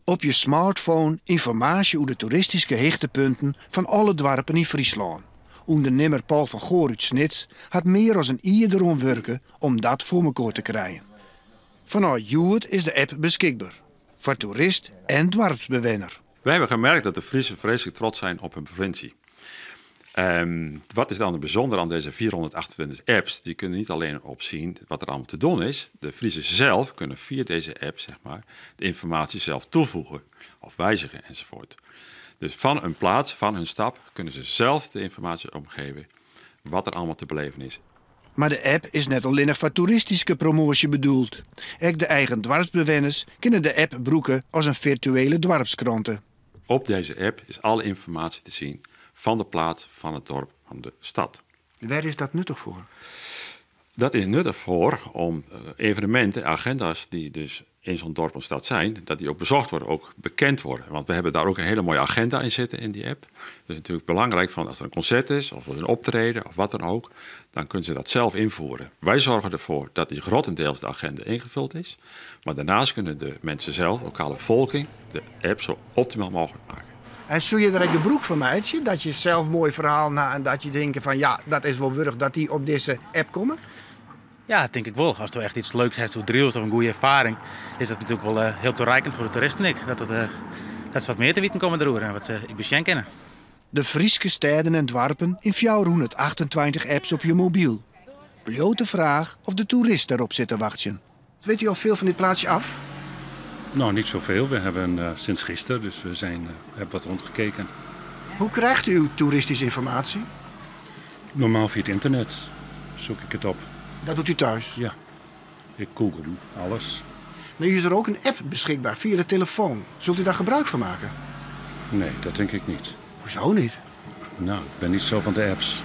Op je smartphone ynformaasje oer de toeristyske hichtepunten fan alle doarpen yn Fryslân. Undernimmer Paul van Goor út Snits hat mear as in jier deroan wurke om dat foar mekoar te krijen. Fanôf hjoed is de app beskikber foar toerist en doarpsbewenner. Wij hebben gemerkt dat de Friezen vreselijk trots zijn op hun provincie. Wat is dan het bijzonder aan deze 428 apps? Die kunnen niet alleen op zien wat er allemaal te doen is. De Friezen zelf kunnen via deze app, zeg maar, de informatie zelf toevoegen of wijzigen enzovoort. Dus van een plaats, van hun stap, kunnen ze zelf de informatie omgeven wat er allemaal te beleven is. Mar de app is net allinnich foar toeristyske promoasje bedoeld. Ek de eigen doarpsbewenners kinne de app brûke as in firtuele doarpskrante. Op deze app is alle informatie te zien van de plaats, van het dorp, van de stad. Wêr is dat nuttich foar? Dat is nuttig voor om evenementen, agenda's die dus in zo'n dorp of stad zijn, dat die ook bezocht worden, ook bekend worden. Want we hebben daar ook een hele mooie agenda in zitten in die app. Dus natuurlijk belangrijk van als er een concert is of een optreden of wat dan ook, dan kunnen ze dat zelf invoeren. Wij zorgen ervoor dat die grotendeels de agenda ingevuld is. Maar daarnaast kunnen de mensen zelf, lokale bevolking, de app zo optimaal mogelijk maken. En soe je der ek gebrûk fan meitsje, dat je sels moai ferhaal ha en dat je tinke fan ja, dat is wol wurdich dat dy op dizze app komme? Ja, dat tink ik wol. Asto echt iets leuks hast oer Drylts of in goede erfaring, is dat natuerlik wol hiel tarekend foar de toeristen ek. Dat, it, dat se wat mear te witen komme deroer en wat se ek besjen kinne. De Fryske stêden en doarpen yn 428 apps op je mobyl. Bliuwt de fraach oft de toerist derop sit te wachtsjen. Weet u al veel van dit plaatsje af? Nou, niet zoveel. We hebben sinds gisteren, dus we hebben wat rondgekeken. Hoe krijgt u uw toeristische informatie? Normaal via het internet zoek ik het op. Dat doet u thuis? Ja, ik google alles. Nu is er ook een app beschikbaar via de telefoon. Zult u daar gebruik van maken? Nee, dat denk ik niet. Hoezo niet? Nou, ik ben niet zo van de apps.